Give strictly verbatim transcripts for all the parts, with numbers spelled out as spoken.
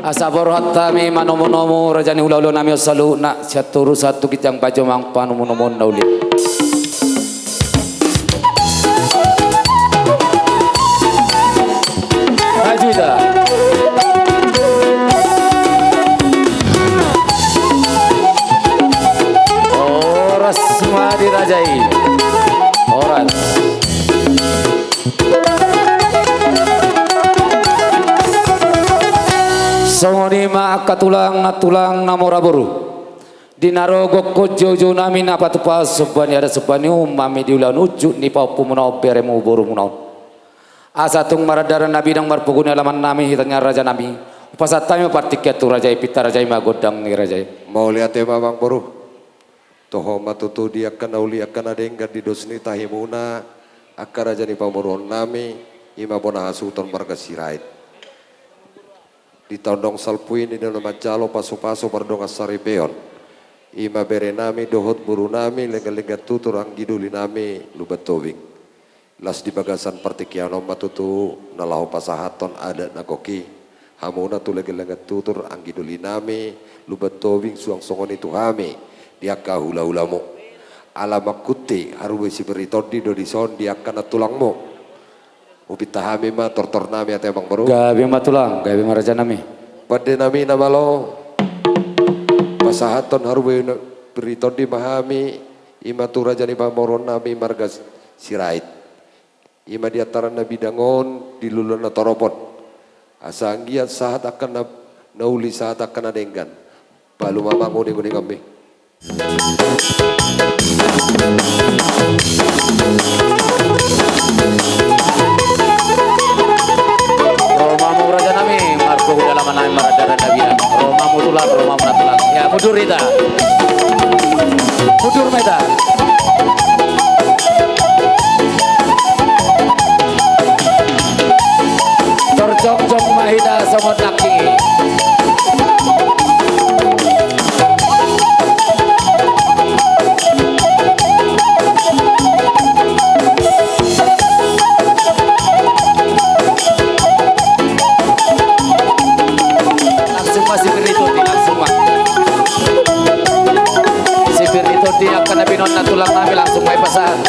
Asa borhat hami manomu-nomu raja ni hula-hula nami on saluhutna, sian toru sahat tu ginjang, pajomang panomu-nomuon na uli. Maju ita. Horas ma di raja i. Horas. Songon i ma angka tulang, tulang na mora boru. Di na ro gokhon jou-jou nami na patupa somba ni adat, somba ni uhum nami di ulaon unjuk ni pahompumuna on, beremu borumuna on. Asa tung marndaran na bidang marpogu ni alaman nami hita nian raja nami. Hupasahat hami ma partingkian tu raja i, pinta raja i ma gondang ni raja i. Mauliate ma amang boru. Toho ma tutu di angka na uli angka na denggan di dos ni tahimuna, angka raja ni pamoruon nami, i ma bona hasuhuton marga Sirait. Di tondong salpu i ninna na manjalo pasu-pasu pardongan saripeon, i ma bere nami dohot boru nami, lenggan-lenggan tutur anggi doli nami Lumban Tobing. Las di bagasan partingkian on ma tutu na laho pasahathon adat na gok i, hamuna tu lenggan-lenggan tutur anggi doli nami Lumban Tobing, suang songon i tu hami di angka hula-hulamu. Ala mangkuti harubei sipir ni tondi do dison di angka nantulangmu. Hupinta hami ma tortor nami ate amang boru. Gabe ma tulang, gabe ma raja nami. Pande nami na malo, pasahathon harubei na-, sipir ni tondi ma hami, i ma tu raja ni pamoruon nami marga Sirait. I ma di antaran na bidang on di luluan na torop on. Asa anggiat sahat angka na, na uli, sahat angka na denggan. Palu ma amang uning-uningonmi. Romamu raja nami, marpogu di alaman nami marndaran na bidang. Romamu tulang, romamu na tulang. Ya, mundur hita. Mundur ma hita. Torjongjong ma hita songon nangkin. Langsung ma sipir ni tondi, langsung ma. Sipir ni tondi angka na binoan na tulang nami, langsung ma i pasahat.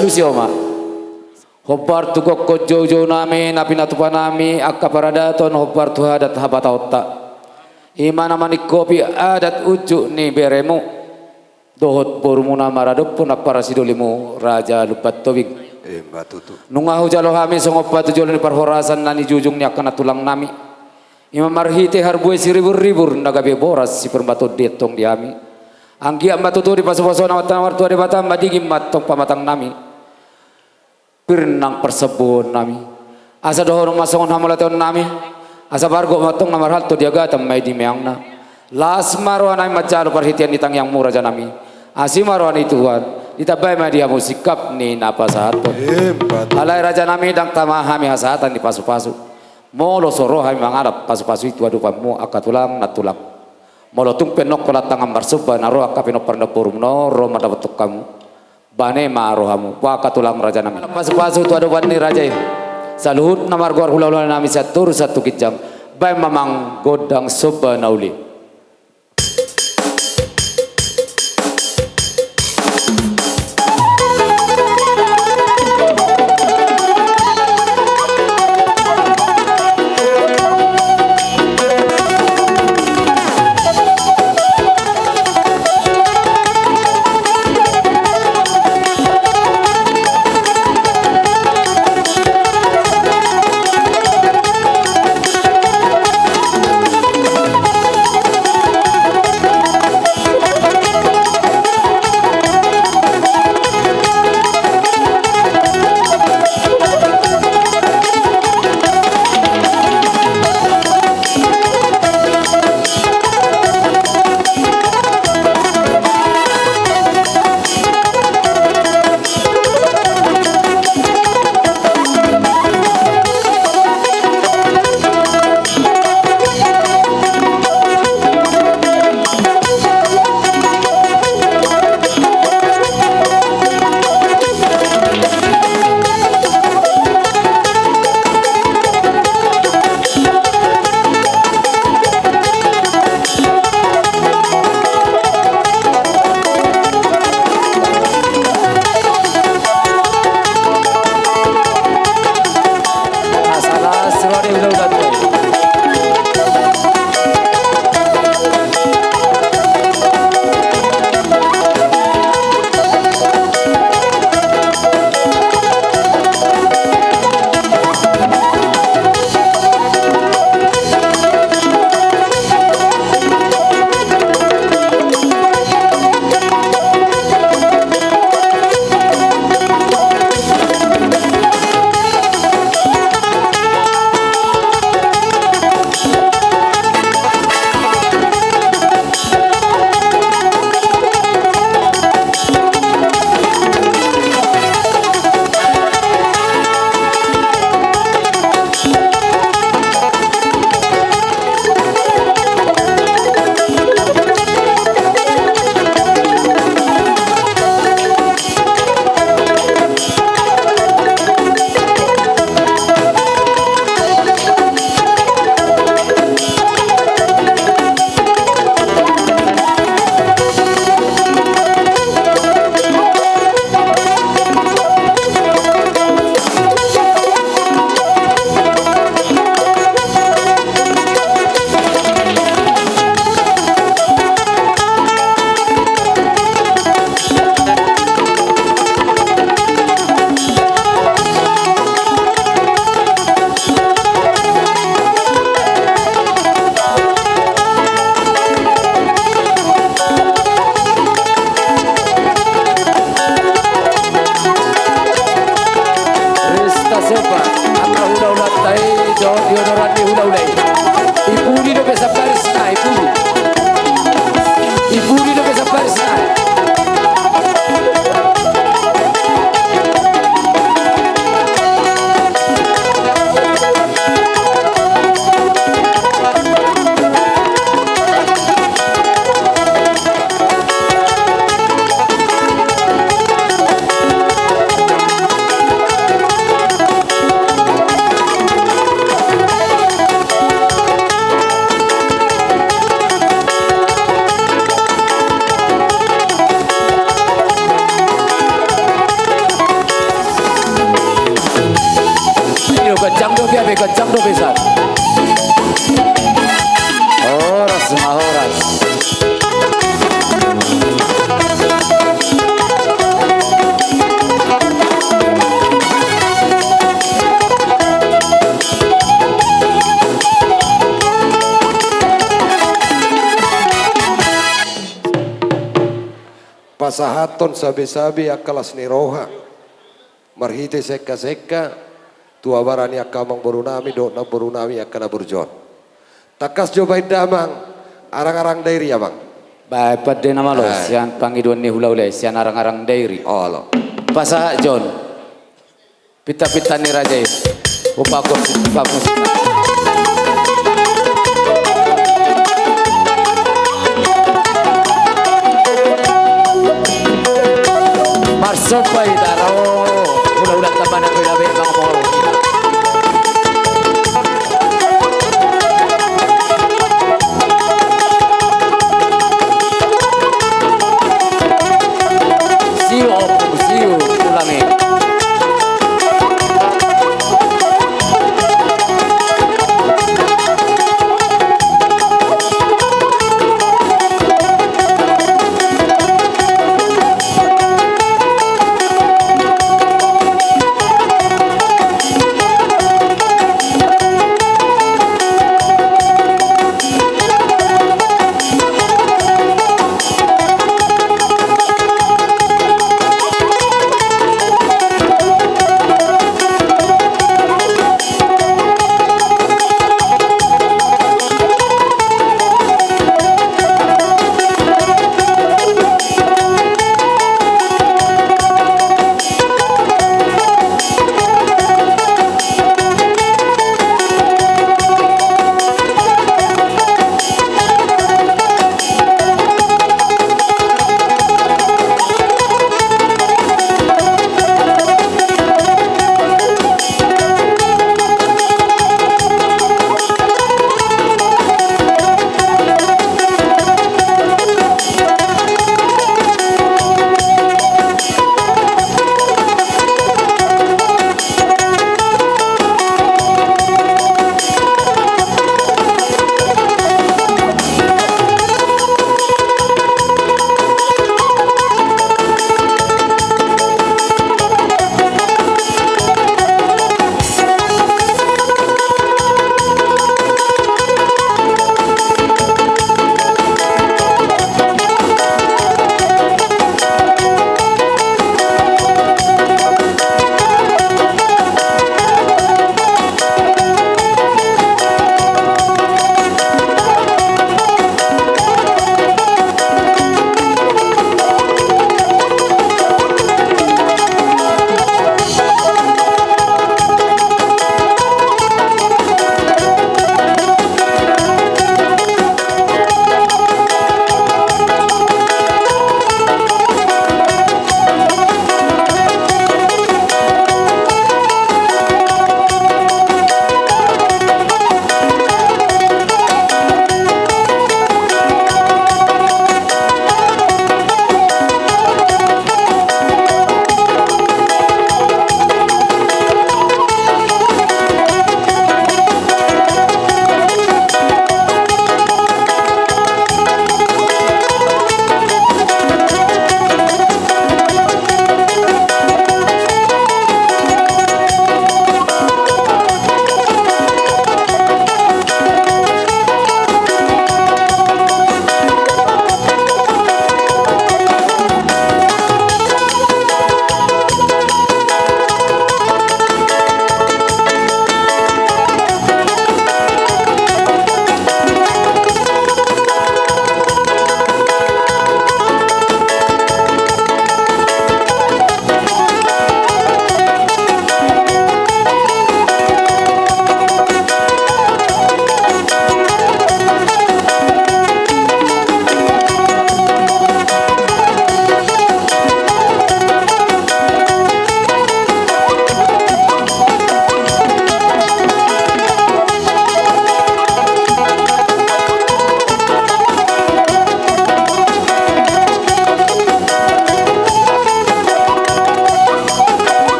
Alusi oma. Hombar tu gokhon joujou nami, na pinatupa nami angka paradaton, hombar tu adat habataonta. I ma na maningkopi adat unjuk ni beremu dohot borumuna maradophon ampara sidolimu Raja Lumban Tobing. Ima tutu. Nunga hujalo hami songon patujolo ni parhorasan na nijujung ni angka nantulang nami. I ma marhite harbue siriburribur na gabe boras sipermatondi antong di hami. Anggiat ma tutu dipasupasu Amanta na martua Debata, madingin ma antong pamatang nami, pir nang parsambohon nami. Asa dohonon ma songon hamauliateon nami. Asa bargok ma antong na marhalto di agatan ma i di meangna. Las ma roha nami manjalo parhitean ni tangiangmu raja nami. Asi ma roha ni Tuhan, ditambai ma di hamu singkap ni na pasahathon. Ima tutu. Alai raja nami, ndang tama hami hasahatan ni pasupasu. Molo so ro hami mangalap pasupasu i tu adopanmu angka tulang nantulang, molo tung pe nongkol tangan marsomba na ro angka pinompar ni namborum on ro mandapothon hamu, bane ma rohamu. Ba angka tulang raja nami, pasupasu tu adopan ni raja i. Saluhut na margoar hulahula nami sian toru sahat tu ginjang, baen ma amang gondang somba na uli. Ganjang dope, abe, ganjang dope, san. Horas ma, horas. Pasahathon sabe-sabe angka las ni roha. Marhite sekka-sekka, tu abara ni angka amangboru nami, dohot namboru nami angka na burju on. Tangkas jo baen damang, arang-arang dairi, amang. Baen pande na malo, eh, sian pangidoan ni hula-hula i, sian arang-arang dairi. Olo. Pasahat jo on. Pinta-pinta ni raja i. Upaku, upaku. Marsomba hita ro, hula-hula tamana bela be bang moro. Siu, siu, ulangi.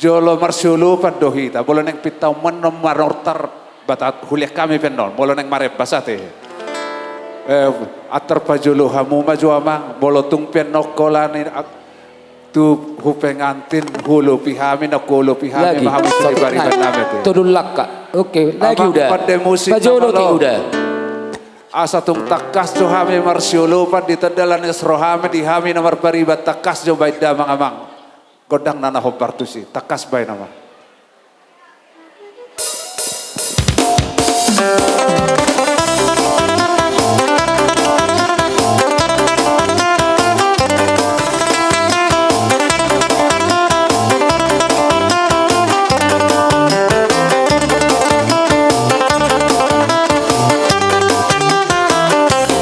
Jolo marsiolopan do hita, molo naeng pinta on manortor, batat hulian hami pe on, molo naeng marembas ate. Eh, antar pajolo hamu ma jo amang, molo tung pe on holan i, tu pengantin huolopi hami, na huolopi hami ma hamu sude pariban nami ate. Tolu langka. Oke, lagi uda. Amang pande musik pajolo na malo. Asa tung tangkas jo hami marsiolopan di tanda las ni rohami, di hami na marpariban, tangkas jo baen damang amang. Gondang na na hombar tusi, tangkas baen amang.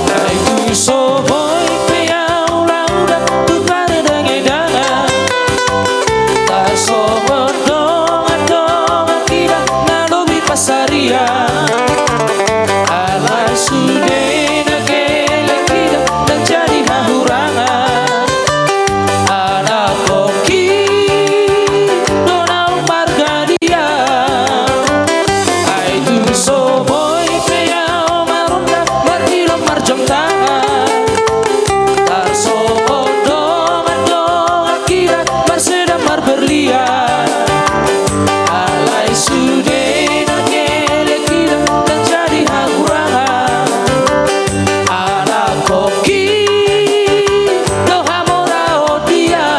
Ai tung so boi pe ahu laho tu pardangidangan, tarsongon dongan-dongan hita na lobi pansarian. Alai sude na gelek hita, ndang jadi hahurangan. Anak pongki do naung margadian. Ai tung so boi pe ahu maronda, marilon marjamtangan, tarsongon dongan-dongan hita marseda marberlian. Alai sude na gelek hita, ndang jadi hahurangan. Anak pongki do hamoraon dia.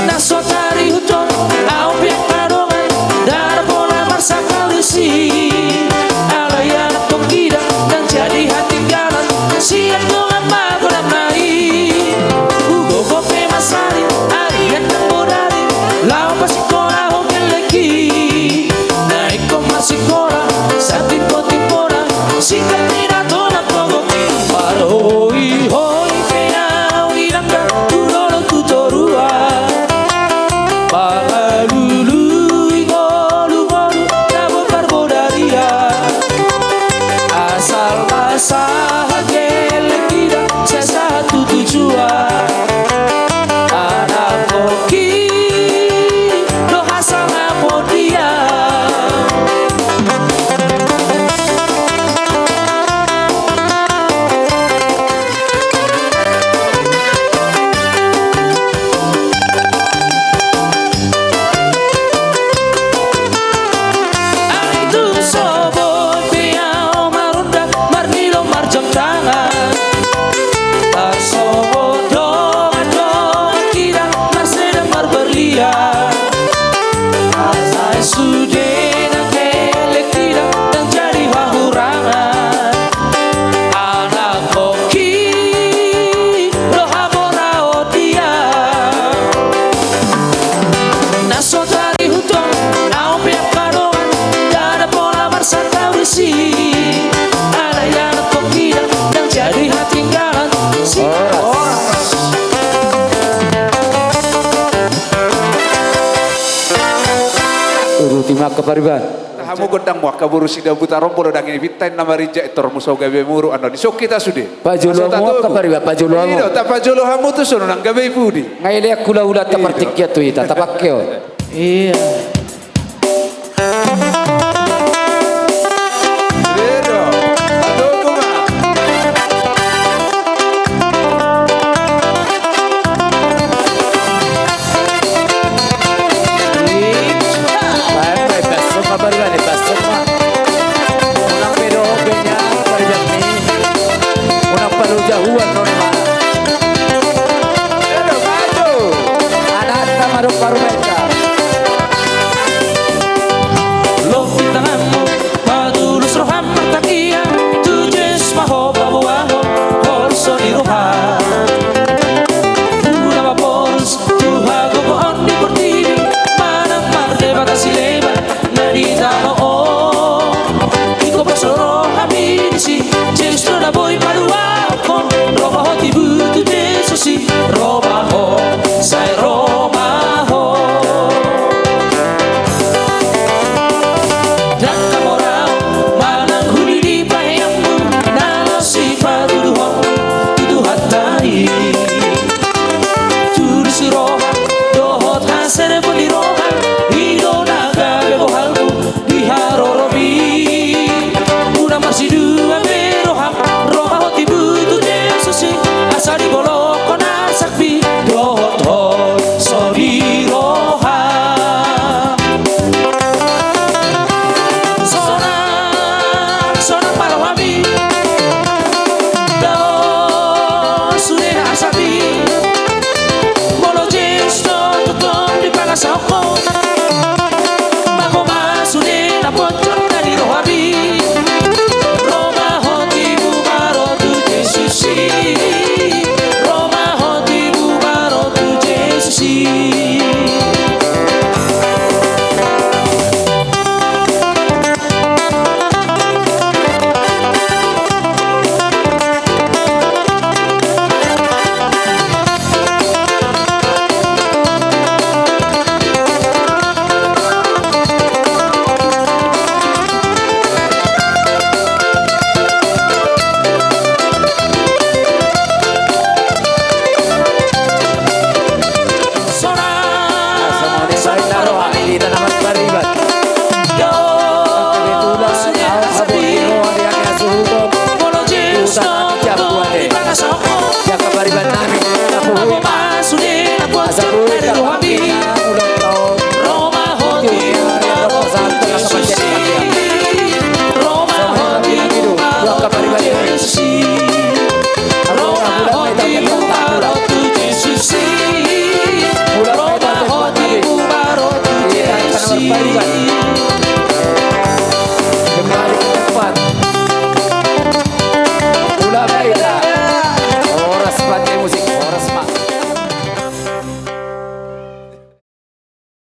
Na so tarihuthon ahu pe angka dongan, ndada pola marsangkap disi. Alai anak pongki da ndang jadi hatinggalan sian dongan magodang na i. Hugogo pe masari ari ndang bodari, laho pasingkolahon gelek i. Na ingkon marsikola satimbo-timbona, singkat ni na tona pogok i. Marhoi-hoi pe ahu inanta tu dolok tu toruan, mangalului ngolu-ngolu tabo parbodarian. Asal ma sahat gelek hita, sai sahat tu tujuan. Anak pongki do hasangapon dia. Ai tung so boi pe ahu maronda, marilon marjamtangan, tarsongon dongan-dongan hita marseda marberlian. Alai sude na gelek hita, ndang jadi hahurangan. Anak pongki do hamoraon dia. Na so tarihuthon ahu pe angka dongan, ndada pola marsangkap disi. Alai anak pongki da ndang jadi hatinggalan. Horas. Uruti ma angka pariban. Hamu gondang mu angka boru Sidabutar on, molo dang i pinta na marinjak, intor muse gabe muruk annon. Dison hita sude. Pajolo hamu angka pariban, pajolo hamu. Tapajolo hamu tu son, unang gabe i pudi. Nga i lean hula-hula tapartingkian tu hita, tapangke on. Iya. Nami, molo sude na buat, asa boi